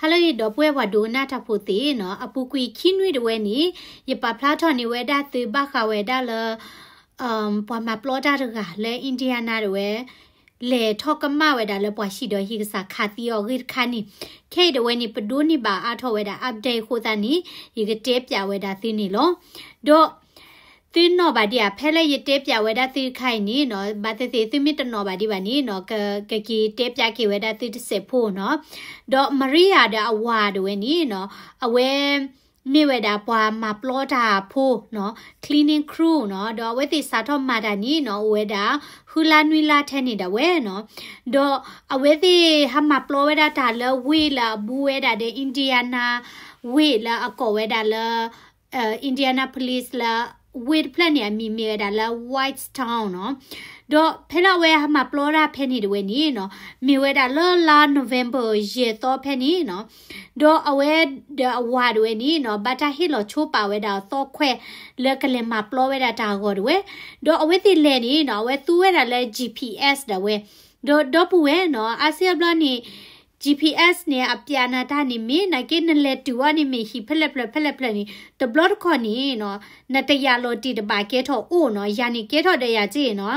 ဟါလၢအဂ့ၤ ဒီပုၢ်ဝဲၢ်ပှၤဒိကနၣ်တၢ်ဖိသ့ၣ်နီၤ, အပူၤကွံာ်ခံနွံတဝဲန့ၣ် ယပာ်ဖျါထီၣ်န့ၢ်ဝဲဒၣ်သုဘၣ်ဃးဝဲဒၣ်လၢ ပှၤမၤပျီတၢ်တဂၤလၢ Indiana တဝဲ လဲၤထီၣ်ကမၣ်ဝဲဒၣ်လၢပှၤဟံၣ်ဒီးဟံၣ်ကစၢ်ခးသံအီၤအဂ့ၢ်တခါန့ၣ်, ခဲအံၤတဝဲန့ၣ် ပဒိးန့ၢ်ဘၣ်အါထီၣ်ဝဲဒၣ် update အဃိသတးန့ၣ် ယကတဲပၠးဝဲဒၣ်သုန့ၣ်လီၤ. ဒီး သုနီၣ်ဘၣ်ဒံးဧါ, ဖဲလၢယတဲပၠးဝဲဒၣ်သုတခါအံၤန့ၣ်နီၤ, ဘၣ်သ့ၣ်သ့ၣ်သုမ့ၢ်တနီၣ်ဘၣ်ဒံးဘၣ်န့ၣ်နီၤ, ကက့ၤတဲပၠးက့ၤဝဲဒၣ်သုတစဲးဖိနီၤ. ဒီး Maria ဒီးအဝၤတဝဲန့ၣ်နီၤ, အဝဲ မ့ၢ်ဝဲဒၣ်ပှၤမၤပျီတၢ်ဖိနီၤ, cleaning crew နီၤ, ဒီးအဝဲသ့ၣ်စးထီၣ်မၤတၢ်န့ၣ်နီၤ အိၣ်ဝဲဒၣ် ဃုလါနွံလါထဲန့ၣ်ဒၣ်ဝဲနီၤ. ဒီးအဝဲသ့ၣ်ဟးမၤပျီဝဲဒၣ်တၢ်လၢ ဝ့ၢ်လၢအဘူးဝဲဒၣ်ဒီး Indiana ဝ့ၢ်လၢအကိးဝဲဒၣ်လၢ Indianapolis လၢ ဝ့ၢ်တဖျၢၣ်န့ၣ် အမံၤမ့ၢ်ဝဲဒၣ်လၢ Whitestown နီၤ. ဒီးဖဲလၢအဝဲဟးမၤပျီတၢ်ဖဲန့ၣ်တဝဲန့ၣ်နီၤ, မ့ၢ်ဝဲဒၣ်လၢလါ November ယဲၢ်သီဖဲန့ၣ်နီၤ. ဒီးအဝဲဒီးအဝၤတဝဲန့ၣ်နီၤ, ဘၣ်တၢ်ဟ့ၣ်လီၤဆိပာ်ဝဲဒၣ်အသီခွဲး လၢကလဲၤမၤပျီဝဲဒၣ်တၢ်အဂီၢ်တဝဲ. ဒီးအဝဲသ့ၣ်လဲၤန့ၣ်နီၤ, အဝဲသူဝဲဒၣ်လၢ GPS ဒၣ်ဝဲ. ဒီးဒီပုၢ်ဝဲၢ်နီၤ, အါစုအါဘျီန့ၣ် GPS န့ၣ် အပျးနၤတၢ်န့ၣ်မ့ၢ် နာ်က့နလဲၤတုၤဝဲန့ၣ်မ့ၢ်ဟံၣ်ဖဲလဲၣ်ဖျၢၣ်ဖဲလဲၣ်ဖျၢၣ်န့ၣ် တဘျီတခီၣ်န့ၣ်နီၤ, နတယာ်လီၤတံၢ်တဘၣ်ကဲထီၣ်အိၣ်နီၤ, ယၤန့ၣ်ကဲထီၣ်ဒီးယၤက့နီၤ,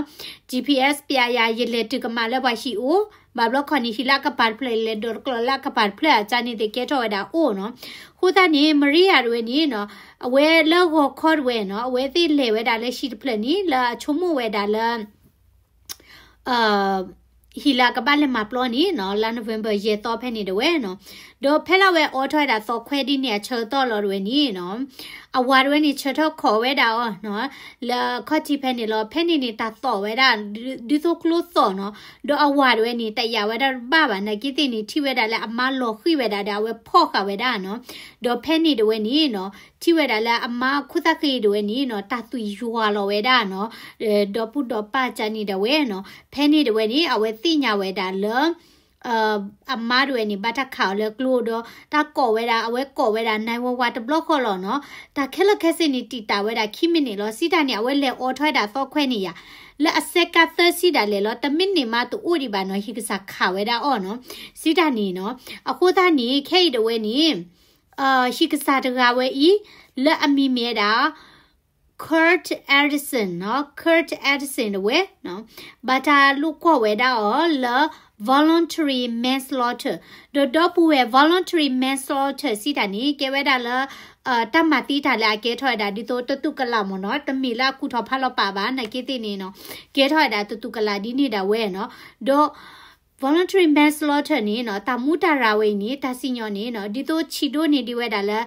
GPS ပျးယၤ ယလဲၤတုၤကမၣ်လၢပှၤဟံၣ်အိၣ်, ဘၣ်ဘျီခီၣ်န့ၣ် ဟံၣ်လၢအကပၤတဖျၢၣ် လဲၤဒိးတကျီၢ်လၢအကပၤတဖျၢၣ်အကန့ၣ်သ့ၣ်ကဲထီၣ်ဝဲဒၣ်အိၣ်နီၤ. အဃိသတးန့ၣ် Maria တဝဲန့ၣ်နီၤ, အဝဲလၢဂီၤခီတဝဲနီၤ, အဝဲသ့ၣ်လဲၤဝဲဒၣ်လၢဟံၣ်တဖျၢၣ်န့ၣ် လၢအဆိကမိၣ်ဝဲဒၣ်လၢ ဟံၣ်လၢအကဘၣ်လဲၤမၤပျီန့ၣ်နီၤ, လါ November ယဲၢ်သီဖဲန့ၣ်တဝဲနီၤ. ဒီးဖဲလၢအဝဲအိးထီၣ်ဝဲဒၣ်သီခွဲဒ်န့ၣ်အဆၢကတီၢ်လီၤတဝဲန့ၣ်နီၤ, အဝၤတဝဲန့ၣ် ဆၢထၢၣ်ခိးဝဲဒၣ်အီၤနီၤ, လၢခီၣ်ထံးဖဲန့ၣ်လီၤ. ဖဲန့ၣ်န့ၣ် တၢ်သီၣ်ဝဲဒၣ် ဒ်သိးကျိသီၣ်နီၤ. ဒီးအဝၤတဝဲန့ၣ် တယာ်ဝဲဒၣ်တဘၣ်ဘၣ်, နာ်က့သ့ၣ်န့ၣ် ထံၣ်ဝဲဒၣ်လၢအမါလီၤဃံၤဝဲဒၣ်ဒီး အဝဲဖီၣ်ဃာ်ဝဲဒၣ်နီၤ. ဒီးဖဲန့ၣ်တဝဲန့ၣ်နီၤ, ထံၣ်ဝဲဒၣ်လၢအမါအခိၣ်သၣ်ဃံတဝဲန့ၣ်နီၤ, တၢ်သွံၣ်ယွၤလီၤဝဲဒၣ်နီၤ, ဒီပုၢ်ဒီပၢ်ကန့ၣ်ဒၣ်ဝဲနီၤ. ဖဲန့ၣ်တဝဲန့ၣ် အဝဲသ့ၣ်ညါဝဲဒၣ်လၢ အမါတဝဲန့ၣ် ဘၣ်တၢ်ခးအီၤလၢကျိဒီး တၢ်ကိးဝဲဒၣ် အဝဲကိးဝဲဒၣ် nine one one တဘျီဃီလီၤနီၤ. တၢ်ခဲလၢာ်ခဲဆ့န့ၣ် တံာ်တာ်ဝဲဒၣ်ခံမံးနံးလီၤ. စံးတၢ်န့ၣ် အဝဲလဲၤအိးထီၣ်ဝဲဒၣ်သီခွဲန့ၣ်ယါ, လၢအစဲးကါသၢဆံဒၣ်လဲာ်လီၤ, တမံးနံးမးတအိၣ်ဒံးဘၣ်နီၤ, ဟံၣ်ကစၢ်ခးဝဲဒၣ်အီၤနီၤ. စံးတၢ်န့ၣ်နီၤ, အဃိသတးန့ၣ် ခဲအံၤတဝဲန့ၣ် ဟံၣ်ကစၢ်တဂၤဝဲအံၤ လၢအမံၤမ့ၢ်ဝဲဒၣ် Kurt Anderson နီၤ, Kurt Anderson တဝဲနီၤ, ဘၣ်တၢ်လိာ်ကွီၢ်ဝဲဒၣ်အီၤလၢ voluntary manslaughter. ဒီးဒီပုၢ်ဝဲၢ် voluntary manslaughter စံးတၢ်န့ၣ် ကဲဝဲဒၣ်လၢ တၢ်မၤသံတၢ်လၢအကဲထီၣ်ဝဲဒၣ် ဒ်သိးတသူၣ်ကလးမ့ၢ်နီၤ, တမ့ၢ်လၢအကူၣ်ထီၣ်ဖးလီၤပာ်ဘၣ်, နာ်က့သ့ၣ်န့ၣ်နီၤ, ကဲထီၣ်ဝဲဒၣ်တသူၣ်ကလးဒ်န့ၣ်ဒၣ်ဝဲနီၤ. ဒီး voluntary manslaughter န့ၣ်နီၤ, တၢ်မူတၢ်ရၢ်ဝဲအံၤန့ၣ် တၢ်စံၣ်ညီၣ်န့ၣ်နီၤ, ဒ်သိးဆံးဒိၣ်န့ၢ်ဒံးဝဲဒၣ်လၢ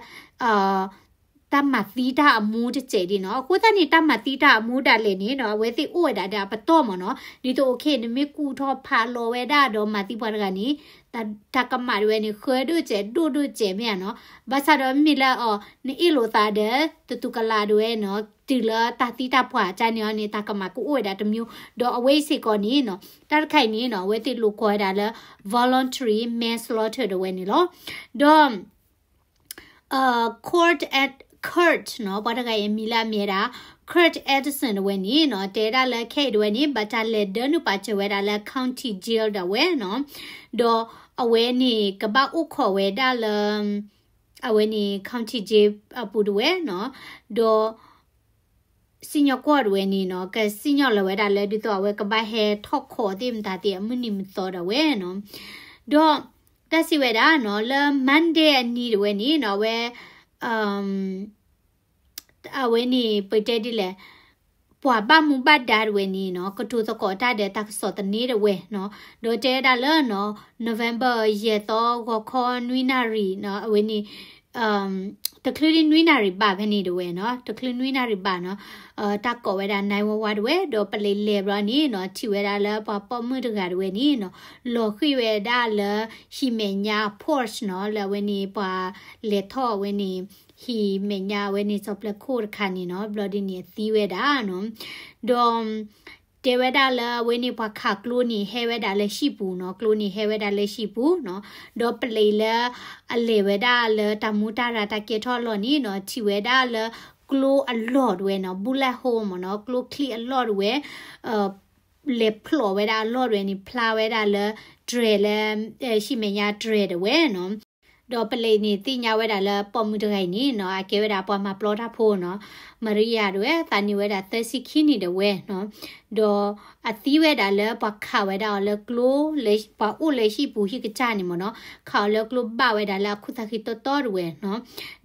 တၢ်မၤသံတၢ်အမူတစဲးဒ်နီၤ. အဃိသတးန့ၣ် တၢ်မၤသံတၢ်အမူဒၣ်လဲာ်န့ၣ်နီၤ, အဝဲသ့ၣ်အိၣ်ဝဲဒၣ်ဒီးအပတီၢ်မ့ၢ်နီၤ, ဒ်သိး okay နမ့ၢ်ကူၣ်ထီၣ်ဖးလီၤဝဲဒၣ်ဒီးမၤသံပှၤတဂၤန့ၣ် တၢ်ကမၣ်တဝဲန့ၣ် ဃၢဒိၣ်စဲးဒိၣ်ဒိၣ်စဲးမ့ၢ်ဧါနီၤ. ဘၣ်ဆၣ်ဒီးမ့ၢ်လၢအီၤ နအ့ၣ်လိာ်သးဒီး တသူၣ်ကလးတဝဲနီၤ, တုၤလၢတၢ်သံတၢ်ပှၢ်ကန့ၣ်အီၤန့ၣ် တၢ်ကမၣ်ကအိၣ်ဝဲဒၣ်တမျိုး, ဒီးအဝဲအံၤစ့ၢ်ကီးန့ၣ်နီၤ, တၢ်တခါအံၤန့ၣ်နီၤ, အဝဲသ့ၣ်လိာ်ကွီၢ်ဝဲဒၣ်လၢ voluntary manslaughter တဝဲန့ၣ်လီၤ. ဒီး Kurt Ed- Kurt နီၤ, ပှၤတဂၤအံၤအမံၤလၢအမ့ၢ်ဝဲဒၣ် Kurt Anderson တဝဲန့ၣ်နီၤ, တဲဒၣ်လၢခဲအံၤတဝဲန့ၣ် ဘၣ်တၢ်လဲၤဒၢနုာ်ပာ်စၢၤဝဲဒၣ်လၢ county jail ဒၣ်ဝဲနီၤ, ဒီးအဝဲန့ၣ်ကဘၣ်အိၣ်ခိးဝဲဒၣ်လၢ အဝဲန့ၣ် county jail အပူၤတဝဲနီၤ, ဒီး စံၣ်ညီၣ်ကွီၢ်တဝဲန့ၣ်နီၤ, ကစံၣ်ညီၣ်လီၤဝဲဒၣ်လၢ ဒ်သိးအဝဲကဘၣ်ဟဲထီၣ်ခိးသ့ၣ်မတၤသ့ၣ်အမုၢ်နံၤမုၢ်သီဒၣ်ဝဲနီၤ. ဒီးတၢ်စံးဝဲဒၣ်နီၤ, လၢ Monday အနံၤတဝဲန့ၣ်နီၤ, အဝဲ အဝဲန့ၣ် ပတဲဒ်လဲၣ်, ပှၤဘၣ်မူဘၣ်ဒါတဝဲန့ၣ်နီၤ, ကတိၤသကိးတၢ်ဒီးတၢ်ကစီၣ်သန့တဝဲနီၤ, ဒီးတဲဝဲဒၣ်လၢနီၤ, November ယဲၢ်သီ ဂီၤခီနွံနၣ်ရံၣ်နီၤ, အဝဲန့ၣ် တချုးဒံးနွံနၣ်ရံၣ်ဘၣ်ဖဲန့ၣ်တဝဲနီၤ, တချုးနွံနၣ်ရံၣ်ဘၣ်နီၤ, တၢ်ကိးဝဲဒၣ် nine one one တဝဲ, ဒီးပလံးလဲၤဘျီန့ၣ်နီၤ, ထံၣ်ဝဲဒၣ်လၢပှၤပိာ်မုၣ်တဂၤတဝဲန့ၣ်နီၤ, လီၤဃံၤဝဲဒၣ်လၢ ဟံၣ်မဲာ်ညါ porch နီၤ, လၢအဝဲန့ၣ်ပှၤလဲၤထီၣ်အဝဲန့ၣ် ဟံၣ်မဲာ်ညါအဝဲန့ၣ် စီၤပျဲခိၣ်တခါန့ၣ်နီၤ, ဘျီဒ်န့ၣ်အသံဝဲဒၣ်နီၤ, ဒီး တဲဝဲဒၣ်လၢအဝဲန့ၣ်ပှၤခးကျိန့ၣ်ဟဲဝဲဒၣ်လၢဟံၣ်ပူၤနီၤ, ကျိန့ၣ်ဟဲဝဲဒၣ်လၢဟံၣ်ပူၤနီၤ, ဒီးပလံးလၢအလဲၤဝဲဒၣ်လၢတၢ်မူတၢ်ရၢ်တၢ်ကဲထီၣ်အလီၢ်န့ၣ်နီၤ, ထံၣ်ဝဲဒၣ်လၢကျိအလီၢ်တဝဲနီၤ, bullet hole မ့ၢ်နီၤ, ကျိချံအလီၢ်တဝဲ လဲၤဖျိးဝဲဒၣ်အလီၢ်တဝဲန့ၣ် ဖျါဝဲဒၣ်လၢ တြဲၤလၢ ဟံၣ်မဲာ်ညါတြဲၤတဝဲနီၤ. ဒီးပလံးန့ၣ်သ့ၣ်ညါဝဲဒၣ်လၢပိာ်မုၣ်တဂၤအံၤန့ၣ်နီၤ အကဲဝဲဒၣ်ပှၤမၤပျီတၢ်ဖိနီၤ, မရံယၤဒၣ်ဝဲ သးနံၣ်ဝဲဒၣ်သၢဆံခံနံၣ်ဒၣ်ဝဲနီၤ, ဒီးအသံဝဲဒၣ်လၢပှၤခးဝဲဒၣ်အီၤလၢကျိ ပှၤအိၣ်လၢဟံၣ်ပူၤဟံၣ်ကစၢ်န့ၣ်မ့ၢ်နီၤ, ခးအီၤလၢကျိဘၣ်ဝဲဒၣ်လၢအခူၣ်သးဃံတီတီဒၣ်ဝဲနီၤ,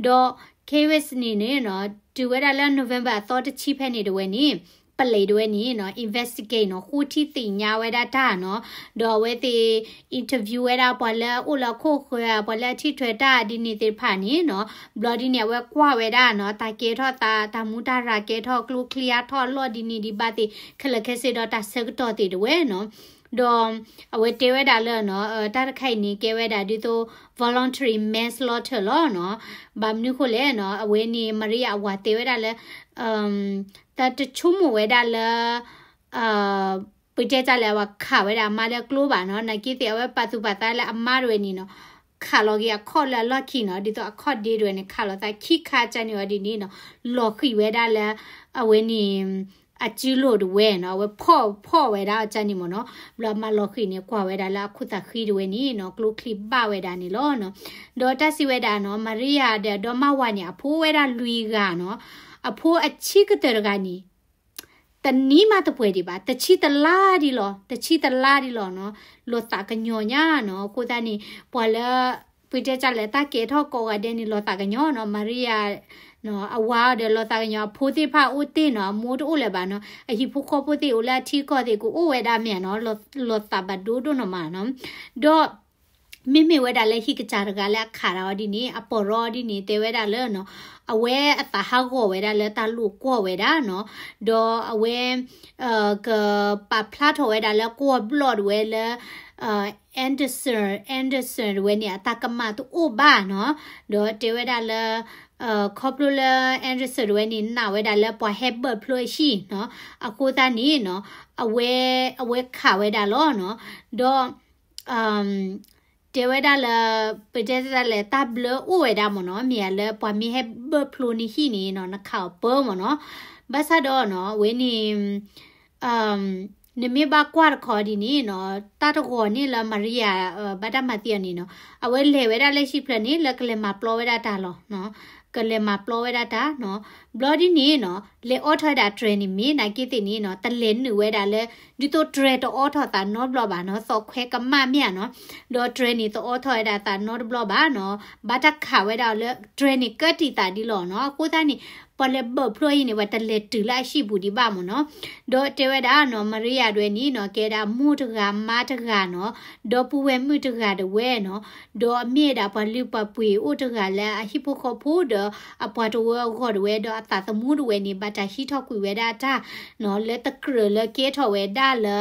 ဒီး case န့ၣ်န့ၣ်နီၤ တုၤဝဲဒၣ်လၢ November အသီတဆံဖဲန့ၣ်ဒၣ်ဝဲန့ၣ် ပလံးဒၣ်ဝဲန့ၣ်နီၤ investigate နီၤ ဃိထံသ့ၣ်ညါဝဲဒၣ်တၢ်နီၤ, ဒီးအဝဲသ့ၣ် interview ဝဲဒၣ်ပှၤလၢအအိၣ်လၢအခိၣ်ဃၢၤ ပှၤလၢအထံၣ်ထွဲတၢ်ဒ်န့ၣ်သ့ၣ်တဖၣ်န့ၣ်နီၤ, ဘျီဒ်န့ၣ် အဝဲကွၢ်ဝဲဒၣ်နီၤ တၢ်ကဲထီၣ်သး တၢ်မူတၢ်ရၤကဲထီၣ် ကျိချံအါထီၣ်အလီၢ်ဒ်န့ၣ်ဒံးဘၣ်သ့ၣ် ခဲလၢာ်ခဲဆ့ဒီးတၢ်ဆၢကတီၢ်သ့ၣ်ဒၣ်ဝဲနီၤ, ဒီးအဝဲတဲဝဲဒၣ်လၢနီၤ တၢ်တခါအံၤန့ၣ် ကဲဝဲဒၣ်ဒ်သိး voluntary manslaughter လီၤနီၤ, ဘၣ်မနုၤဃိလဲၣ်နီၤ အဝဲန့ၣ် မရံယၤအဝၤတဲဝဲဒၣ်လၢ တၢ်တဆိကမိၣ်ဝဲဒၣ်လၢ ပတဲတၢ်လဲၣ် အဝၤခးဝဲဒၣ်အမါလၢကျိဘၣ်နီၤ, နာ်က့သ့ၣ် အဝဲပာ်သူၣ်ပာ်သးလၢအမါတဝဲန့ၣ်နီၤ, ခးလီၤက့ၤအခီၣ်လၢအလီၢ်ခံနီၤ, ဒ်သိးအခီၣ်ဒ့တဝဲန့ၣ် ခးလီၤသးခံခါကန့ၣ်အီၤဒ်န့ၣ်နီၤ, လီၤဃံၤဝဲဒၣ်လၢ အဝဲန့ၣ် အစုလိၤတဝဲနီၤ, အဝဲဖီၣ်ဖီၣ်ဝဲဒၣ်အီၤကန့ၣ်မ့ၢ်နီၤ, ဘျီအမါလီၤဃံၤန့ၣ် ကွၢ်ဝဲဒၣ်လၢအခူၣ်သးဃံတဝဲန့ၣ်နီၤ, ကျိချံဘၣ်ဝဲဒၣ်န့ၣ်လီၤနီၤ, ဒီးတၢ်စံးဝဲဒၣ်နီၤ မရံယၤဒီးအဒီမါဝၤန့ၣ် အဖိဝဲဒၣ်လွံၢ်ဂၤနီၤ, အဖိအဆံးကတၢၢ်တဂၤန့ၣ် တနံၤမးတပှဲၤဒံးဘၣ်, တဆံတလါဒံးလီၤ, တဆံတလါဒံးလီၤနီၤ, လိာ်သးကညီၤညါနီၤ, အဃိသတးန့ၣ် ပှၤလၢ ပတဲတၢ်လဲၣ် တၢ်ကဲထီၣ်ကိးဂၤဒဲးန့ၣ် လိာ်သးကညီၤနီၤ, မရံယၤ အဝၤဒီးလိာ်သးကညီၤ, အဖိသ့ၣ်တဖၣ်အိၣ်တ့ၢ်နီၤ, အမိၢ်တအိၣ်လၢၤဘၣ်နီၤ, အဟံၣ်ဖိဃီဖိသ့ၣ်အိၣ်လၢအထံကီၢ်သ့ၣ် ကအိၣ်ဝဲဒၣ်မ့ၢ်ဧါနီၤ, လိာ်သးဘၣ်ဒိဒိၣ်နီၤမးနီၤ, ဒီး မ့မ့ၢ်ဝဲဒၣ်လၢဟံၣ်ကစၢ်တဂၤလၢအခးတၢ်အီၤဒ်န့ၣ် အပိာ်ရီဒ်န့ၣ် တဲဝဲဒၣ်လၢနီၤ, အဝဲအသးဟးဂီၤဝဲဒၣ်လၢတၢ်လိာ်ကွီၢ်ဝဲဒၣ်နီၤ, ဒီးအဝဲ ကပာ်ဖျါထီၣ်ဝဲဒၣ်လၢကွီၢ်ဘျီၣ်တဝဲလၢ Anderson Anderson တဝဲန့ၣ် အတၢ်ကမၣ်တအိၣ်ဘၣ်နီၤ, ဒီးတဲဝဲဒၣ်လၢ ခီဖျိလၢ Anderson တဝဲန့ၣ် နာ်ဝဲဒၣ်လၢပှၤဟဲဘၢၣ်ဖျိအဟံၣ်နီၤ, အဃိသတးန့ၣ်နီၤ, အဝဲ အဝဲခးဝဲဒၣ်လီၤနီၤ, ဒီး တဲဝဲဒၣ်လၢ ပတဲတၢ်လဲၣ် တၢ်ဘျၢအိၣ်ဝဲဒၣ်မ့ၢ်နီၤ, မ့ၢ်လၢပှၤမ့ၢ်ဟဲဘၢၣ်ဖျိနဟံၣ်န့ၣ်နီၤ နခးအီၤပၢမ့ၢ်နီၤ, ဘၣ်ဆၣ်ဒီးနီၤ အဝဲန့ၣ် နမ့ၢ်ဘၣ်ကွၢ်တခီဒ်န့ၣ်နီၤ, တၢ်တဂီၤန့ၣ်လၢ Maria ဘၣ်တၢ်မၤသံအီၤန့ၣ်နီၤ, အဝဲလဲၤဝဲဒၣ်လၢဟံၣ်ဖျၢၣ်န့ၣ် လၢကလဲၤမၤပျီဝဲဒၣ်တၢ်လီၤနီၤ, ကလဲၤမၤပျီဝဲဒၣ်တၢ်နီၤ, ဘျီဒ်န့ၣ်နီၤ လဲၤအိးထီၣ်ဝဲဒၣ်တြဲၤန့ၣ် မ့ၢ်နာ်က့သ့ၣ်န့ၣ်နီၤ တလဲၤနုာ်ဝဲဒၣ်လၢ ဒ်သိးတြဲၤတအိးထီၣ်သးနီတဘျီဘၣ်နီၤ, သီၣ်ခွဲကမၣ်မ့ၢ်ဧါနီၤ, ဒီးတြဲၤန့ၣ်တအိးထီၣ်ဝဲဒၣ်သးနီတဘျီဘၣ်နီၤ, ဘၣ်တၢ်ခးဝဲဒၣ်လၢ တြဲၤန့ၣ်ကၢတံာ်သးဒ်လီၤနီၤ, အဃိသတးန့ၣ် ပှၤလဲၤဘၢၣ်ဖျိအံၤန့ၣ် ပှၤတလဲၤတုၤလၢအဟံၣ်ပူၤဒံးဘၣ်မ့ၢ်နီၤ, ဒီးတဲဝဲဒၣ်နီၤ Maria ဒၣ်ဝဲန့ၣ်နီၤ ကဲဒၣ်မိၢ်တဂၤမါတဂၤနီၤ, ဒီပုၢ်ဝဲၢ်မုၣ်တဂၤဒၣ်ဝဲနီၤ, ဒီးအမ့ၢ်ဒၣ်ပှၤလုၢ်ပှၤပှ့ၤအိၣ်တဂၤလၢအဟံၣ်ဖိဃီဖိဒီး အပှၤတဝၢအဂီၢ်ဒၣ်ဝဲဒီးအသးသမူဒၣ်ဝဲန့ၣ် ဘၣ်တၢ်ဟံးထီၣ်ကွံာ်ဝဲဒၣ်တၢ်နီၤ လၢတကြၢးလၢကဲထီၣ်ဝဲဒၣ်လၢ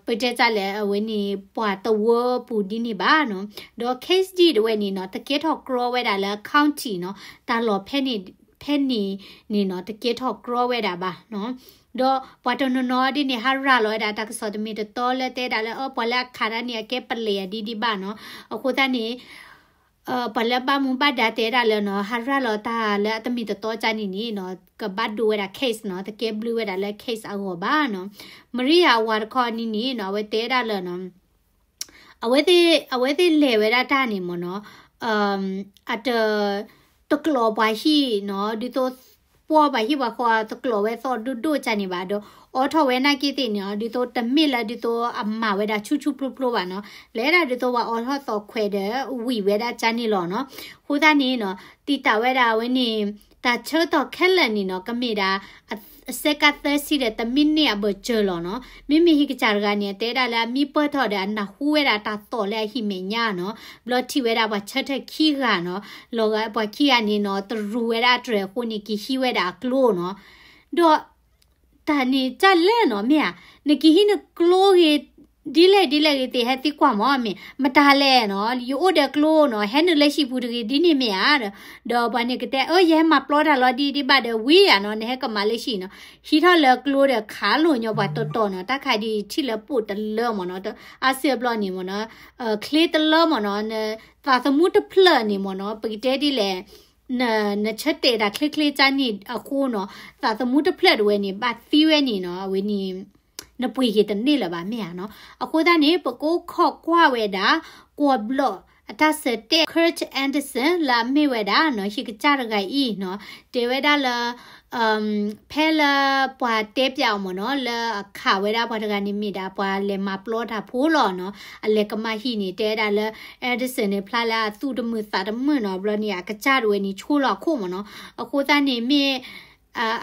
ပတဲတၢ်လဲၣ် အဝဲန့ၣ် ပှၤတဝၢပူၤဒ်န့ၣ်ဘၣ်နီၤ, ဒီး case ဒ်တဝဲန့ၣ်နီၤ တကဲထီၣ်ကြီဝဲဒၣ်လၢ county နီၤ တၢ်လီၢ်ဖဲန့ၣ် ဖဲန့ၣ်န့ၣ်နီၤ တကဲထီၣ်ကြီဝဲဒၣ်ဘၣ်နီၤ, ဒီးပှၤတနီၤနီၤဒ်န့ၣ် ဟးရၤလီၤဝဲဒၣ်တၢ်ကစီၣ်တမ့ၢ်တတီလၢတဲဒၣ်လၢ အၢ ပှၤလၢအခးတၢ်န့ၣ် အကဲပလံးအဒ်ဒံးဘၣ်နီၤ, အဃိသတးန့ၣ် ပှၤလၢဘၣ်မူဘၣ်ဒါတဲဒၣ်လၢနီၤ ဟးရၤလီၤတၢ်လၢအတမ့ၢ်တတီကၢ်န့ၣ်န့ၣ်နီၤ ကဘၣ်ဒိဝဲဒၣ် case နီၤ တကဲဘျုးဝဲဒၣ်လၢ case အဂီၢ်ဘၣ်နီၤ, Maria အဝၤတခီန့ၣ်န့ၣ်နီၤ အဝဲတဲဒၣ်လၢနီၤ အဝဲသ့ၣ် အဝဲသ့ၣ်လဲၤဝဲဒၣ်တၢ်န့ၣ်မ့ၢ်နီၤ အတ တကျိးပှၤဟံၣ်နီၤ ဒ်သိး ပှၤဟံၣ်ပှၤဃီတကျိးဝဲသီၣ်ဒိၣ်ဒိၣ်ကၢ်န့ၣ်ဘၣ်ဒီး အိးထီၣ်ဝဲနာ်က့သ့ၣ်န့ၣ်နီၤ ဒ်သိးတမ့ၢ်လၢဒ်သိးအမၤဝဲဒၣ်ဆူၣ်ဆူၣ်ဖျိဖျိဘၣ်နီၤ လဲၤဒၣ်ဒ်သိးပှၤအိးထီၣ်သီၣ်ခွဲးဒီး ဝံၤဝဲဒၣ်ကၢ်န့ၣ်လီၤနီၤ, အဃိသတးန့ၣ်နီၤ တံာ်တာ်ဝဲဒၣ်အဝဲန့ၣ် တၢ်ဆၢကတီၢ်ခဲလၢာ်န့ၣ်နီၤ ကမ့ၢ်ဒၣ် အစဲးကးသၢဆံဒီးတမံးနံးအဘၢၣ်စၢၤလီၤနီၤ, မ့မ့ၢ်ဟံၣ်ကစၢ်တဂၤန့ၣ် တဲဒၣ်လၢအမံပၢၢ်ထီၣ်ဒီးအနၢ်ဟူဝဲဒၣ်တၢ်သီၣ်လၢအဟံၣ်မဲာ်ညါနီၤ, ဘျီထံၣ်ဝဲဒၣ်ပှၤဆၢထၢၣ်ခံဂၤနီၤ, လီၤဂာ်ပှၤခံဂၤန့ၣ်နီၤ တရူးဝဲဒၣ်တြဲၤအဃိန့ၣ် က့ၤဟံးဝဲဒၣ်အကျိနီၤ, ဒီး တၢ်န့ၣ်တၢ်လဲၣ်နီၤ မ့ၢ်ဧါ, နက့ၤဟံးနကျိဂ့ၤ ဒ်လဲၣ်ဒ်လဲၣ်ဂ့ၤသ့ၣ် ဟဲသံကွၢ်မး မ့ၢ် မတၤလဲၣ်နီၤ ယအိၣ်ဒီးကျိနီၤ ဟဲနုာ်လၢဟံၣ်ပူၤတဂ့ၤဒ်န့ၣ်မ့ၢ်ဧါဒီး ဒီးပှၤန့ၣ်ကတဲ အၢ ယဟဲမၤပျီတၢ်လီၤဒ်ဒ်ဘၣ်ဒီးဝံၤဧါနီၤ နဟဲကမၤလၢဟံၣ်နီၤ, ဟံးထီၣ်လၢကျိဒီးခးလိာ်ညီပှၤတီတီနီၤ တၢ်ခါဒ်ထံၣ်လၢပိာ်တလၢမ့ၢ်နီၤ အါစုအဘျီန့ၣ်မ့ၢ်နီၤ ချ့တလၢမ့ၢ်နီၤ သးသမူတဖျၢၣ်န့ၣ်မ့ၢ်နီၤ ပကတဲဒ်လဲၣ် နဆၢတဲာ်တၢ်ချ့ချ့ကၢ်န့ၣ်အဃိနီၤ သးသမူတဖျၢၣ်တဝဲန့ၣ် ဘၣ်သံဝဲန့ၣ်နီၤ အဝဲန့ၣ် နပှ့ၤက့ၤတန့ၢ်လၢၤဘၣ်မ့ၢ်ဧါနီၤ, အဃိသတးန့ၣ် ပကအိၣ်ခိးကွၢ်ဝဲဒၣ် ကွီၢ်ဘျီၣ် အတၢ်ဆၢတဲာ် Kurt Andersen လၢအမ့ၢ်ဝဲဒၣ်နီၤ ဟံၣ်ကစၢ်တဂၤအံၤနီၤ တဲဝဲဒၣ်လၢ ဖဲလၢပှၤတဲပၠးအီၤမ့ၢ်နီၤ လၢအခးဝဲဒၣ်ပှၤတဂၤန့ၣ်မ့ၢ်ဒၣ် ပှၤလဲၤမၤပျီတၢ်ဖိလီၤနီၤ အလဲၤကမၣ်ဟံၣ်န့ၣ် တဲဝဲဒၣ်လၢ Andersen န့ၣ် ဖျါလၢအသူၣ်တမုာ်သးတမုာ်နီၤ ဘျီန့ၣ် အကစၢ်တဝဲန့ၣ် ဆိလီၤအခိၣ်မ့ၢ်နီၤ အဃိသတးန့ၣ်မ့ၢ်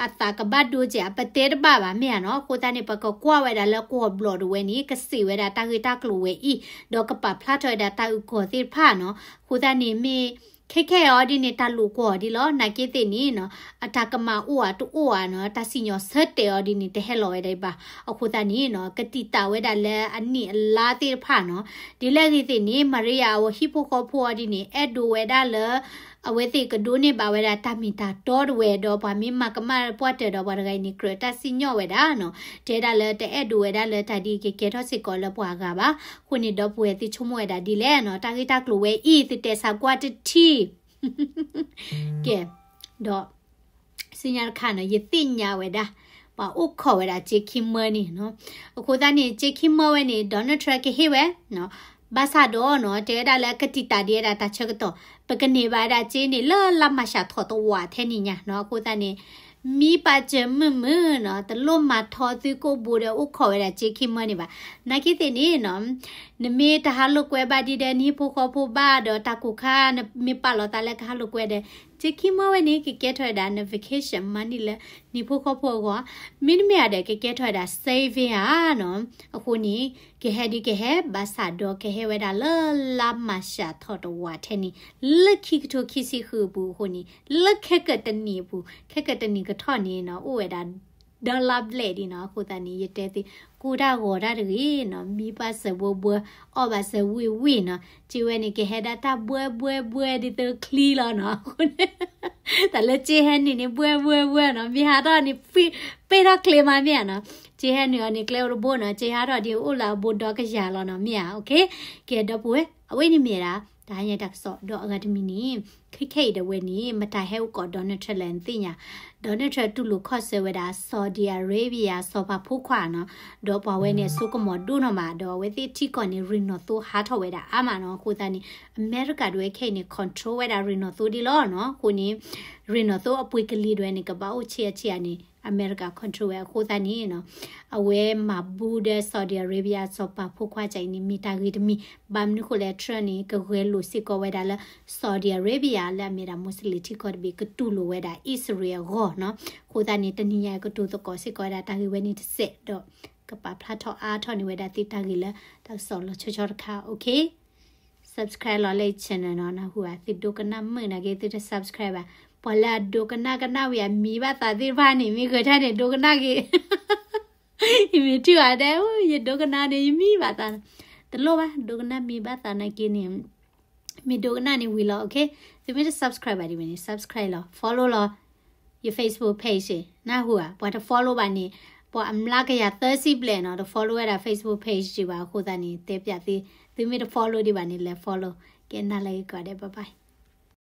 အသးကဘၣ်ဒိကဲး အပတဲတဘၣ်ဘၣ်မ့ၢ်ဧါနီၤ အဃိသတးန့ၣ် ပကကွၢ်ဝဲဒၣ်လၢကွီၢ်ဘျီၣ်တဝဲန့ၣ် ကစံးဝဲဒၣ်တၢ်ဂ့ၢ်တၢ်ကျိၤဝဲအံၤ ဒီးကပာ်ဖျါထီၣ်ဝဲဒၣ်တၢ်အုၣ်ကီၤသ့ၣ်တဖၣ်နီၤ အဃိသတးန့ၣ်မ့ၢ် ခဲခဲအံၤအီၤဒ်န့ၣ် တၢ်လိာ်ကွီၢ်အီၤဒ်လီၤ နာ်က့သ့ၣ်န့ၣ်နီၤ အတၢ်ကမၣ်အိၣ်ဧါတအိၣ်ဧါနီၤ တၢ်စံၣ်ညီၣ်ဆၢတဲာ်အီၤဒ်န့ၣ် တဟဲလီၤဝဲဒၣ်ဘၣ် အဃိသတးန့ၣ်နီၤ ကတံာ်တာ်ဝဲဒၣ်လၢအနံၣ်အလါသ့ၣ်တဖၣ်နီၤ ဒ်လဲၣ်ဂ့ၤသ့ၣ်န့ၣ် Maria အဝဲဟံၣ်ဖိဃီဖိအီၤဒ်န့ၣ် အဲၣ်ဒိးဝဲဒၣ်လၢ အဝဲသ့ၣ်ကဒိးန့ၢ်ဘၣ်ဝဲဒၣ်တၢ်မ့ၢ်တၢ်တီတဝဲ ဒီးပှၤမ့ၢ်မၤကမၣ်ပှၢ်တၢၢ်ဒီးပှၤတဂၤအံၤန့ၣ် ကြၢးတၢ်စံၣ်ညီၣ်ဝဲဒၣ်နီၤ တဲဒၣ်လၢတအဲၣ်ဒိးဝဲဒၣ်လၢတၢ်ဒ်အံၤကကဲထီၣ်စ့ၢ်ကီးလၢပှၤဂၤဘၣ် အဃိန့ၣ် ဒီပုၢ်ဝဲၢ်သ့ၣ်ဆိကမိၣ်ဝဲဒၣ်ဒ်လဲၣ်နီၤ တၢ်ဂ့ၢ်တၢ်ကျိၤဝဲအံၤ သုတဲဆါကွၢ်တထံၣ် ကဲ ဒီး ဆူညါတခါနီၤ ယသ့ၣ်ညါဝဲဒၣ် ပှၤအိၣ်ခိးဝဲဒၣ် Jake Kimmer န့ၣ်နီၤ အဃိသတးန့ၣ် Jake Kimmer ဝဲန့ၣ် Donald Trump ကဟ့ၣ်ဝဲနီၤ ဘၣ်ဆၣ်ဒီးနီၤ တဲဝဲဒၣ်လၢကတံာ်တာ်ဒံးဝဲဒၣ်တၢ်ဆၢကတီၢ် ပကန့ၢ်ဘၣ်ဝဲဒၣ်စ့န့ၣ် လၢလါမၢ်ၡးထီၣ်တဝးထဲန့ၣ်ညါနီၤ အဃိသတးန့ၣ် မံပာ်စၢၤမုာ်မုာ်နီၤ တလိၣ်မၤထီသုကိၣ်ဘိဒီးအိၣ်ခိးဝဲဒၣ် Jake Kimmer န့ၣ်ဘၣ် နာ်က့သ့ၣ်န့ၣ်နီၤ နမ့ၢ်တဟးလိာ်ကွဲဘၣ်ဒ်ဒီး နဟံၣ်ဖိဃီဖိဘၣ်ဒီးတၢ်ကိၢ်ခါ နမ့ၢ်ပာ်လီၤသးလၢကဟးလိာ်ကွဲဒီး Jake Kimmer ဝဲန့ၣ် ကကဲထီၣ်ဝဲဒၣ်န vacation money လၢနဟံၣ်ဖိဃီဖိအဂီၢ် မ့တမ့ၢ်ဧါဒီး ကကဲထီၣ်ဝဲဒၣ် saving ဧါနီၤ အဃိန့ၣ် ကဟဲဒ်ကဟဲ ဘၣ်ဆၣ်ဒီးကဟဲဝဲဒၣ်လၢလါမၢ်ၡးထီၣ်တဝးထဲန့ၣ် လၢခံကထိခံဆံဃုအပူၤအဃိန့ၣ် လၢခဲကတနံၤအပူၤ ခဲကတနံၤကထီၣ်န့ၣ်နီၤ အိၣ်ဝဲဒၣ် ဒီလါဘျဲၣ်ဒံးနီၤ အဃိသတးန့ၣ် ယတဲသု ကိၢ်တၢ်ဂီၤတၢ်တဂ့ၤနီၤ မံဘၣ်စၢၤဘှီဘှီ အီၣ်ဘၣ်စၢၤဝံၣ်ဝံၣ်နီၤ က့ဝဲန့ၣ် ကဟဲဒၣ်တၢ်ဘှဲဘှဲဘှဲဒ်သိးချံလီၤနီၤ အဃိန့ၣ် တၢ်လၢက့ဟဲနုာ်န့ၣ် ဘှဲဘှဲဘှဲနီၤ မ့ၢ်ဟးထီၣ်န့ၣ် ပ့ၢ်ထီၣ်ချ့မးမ့ၢ်ဧါနီၤ က့ဟဲနုာ်အီၤန့ၣ် ကျဲအိၣ်တဘိနီၤ က့ဟးထီၣ်ဒ်အိၣ်လၢအဘိဒီကယၤလီၤနီၤ မ့ၢ်ဧါ okay ကဲ ဒီပုၢ်ဝဲၢ် အဝဲန့ၣ်မ့ၢ်ဒၣ် တၢ်ဟါညါတၢ်ကစီၣ် ဒီးအဂၤတမံၤန့ၣ် ခဲခဲအံၤဒီးဝဲန့ၣ် မတၤဟဲအိၣ်ကိး Donald Trump လဲၣ်နသ့ၣ်ညါ Donald Trump တူၢ်လိာ်ခီၣ်ဆၢဝဲဒၣ် Saudi Arabia စီၤပၤဖိခွါနီၤ ဒီးပှၤဝဲန့ၣ် အစိကမီၤဒိၣ်နီၢ်မး ဒီးအဝဲသ့ၣ်ထံကီၢ်န့ၣ် ရ့ၣ်နီၣ်သိဟးထီၣ်ဝဲဒၣ်အါမးနီၤ အဃိသတးန့ၣ် အမဲရကၤဒၣ်ဝဲခဲအံၤန့ၣ် control ဝဲဒၣ်ရ့ၣ်နီၣ်သိဒ်လီၤနီၤ အဃိန့ၣ် ရ့ၣ်နီၣ်သိအပှ့ၤကလံၤဒၣ်ဝဲန့ၣ် ကဘၣ်အိၣ်ဆံးအါဆံးအါန့ၣ် အမဲရကၤ control ဝဲ အဃိသတးန့ၣ်နီၤ အဝဲမၤဘူးဒီး Saudi Arabia စီၤပၤဖိခွါကၢ်အံၤန့ၣ် မ့ၢ်တၢ်ဂ့ၤတမံၤ ဘၣ်မနုၤဃိလဲၣ် Trump န့ၣ် ကဂဲၤလိာ်စ့ၢ်ကီးဝဲဒၣ်လၢ Saudi Arabia လၢအမ့ၢ်ဒၣ် Muslim ထံကီၢ်တဘ့ၣ် ကတူၢ်လိာ်ဝဲဒၣ် အံၣ်စရ့လးအဂီၢ်နီၤ အဃိသတးန့ၣ် တနံၤညါအံၤကတိၤသကိးစ့ၢ်ကီးဝဲဒၣ်တၢ်ဂ့ၢ်ဝဲန့ၣ်တစဲးဒီး ကပာ်ဖျါထီၣ်အါထီၣ်န့ၢ်ဝဲဒၣ်သုတၢ်ဂ့ၢ်လၢတၢ်ကစီၣ်လီၤဆီဆီတခါ okay subscribe လီၤလၢ channel နီၤ နၢ်ဟူဧါ သုဒိကနၣ်မုာ်နာ်က့ သုတ subscribe ဘၣ် ပှၤလၢအဒိကနၣ်ကနၣ်ဝံၤအမံဘၣ်သးသ့ၣ်တဖၣ်န့ၣ် မ့ၢ်ဂဲၤထၢၣ်န့ၣ် ဒိကနၣ်က့ၤ ယမ့ၢ်ထံၣ်အီၤဒဲး ယဒိကနၣ်န့ၣ် ယမံဘၣ်သး တလိၣ်ဘၣ် ဒိကနၣ်မံဘၣ်သးနာ်က့န့ၣ် မ့ၢ်ဒိကနၣ်န့ၣ်ဝံၤလီၤ okay သုမ့ၢ်တ subscribe ဘၣ်ဒံးဝဲန့ၣ် subscribe လီၤ follow လီၤ ယ Facebook page နၢ်ဟူဧါ ပှၤတ follow ဘၣ်န့ၣ် ပှၤအမျးကယၤသၢဆံဘျဲၣ်နီၤ တ follow ဝဲဒၣ် Facebook page ဘၣ် အဃိသတးန့ၣ် တဲပၠးသု သုမ့ၢ်တ follow ဒံးဘၣ်န့ၣ် လဲၤ follow ကဲ နၤလၢဂ့ၤကိးဂၤဒဲး bye bye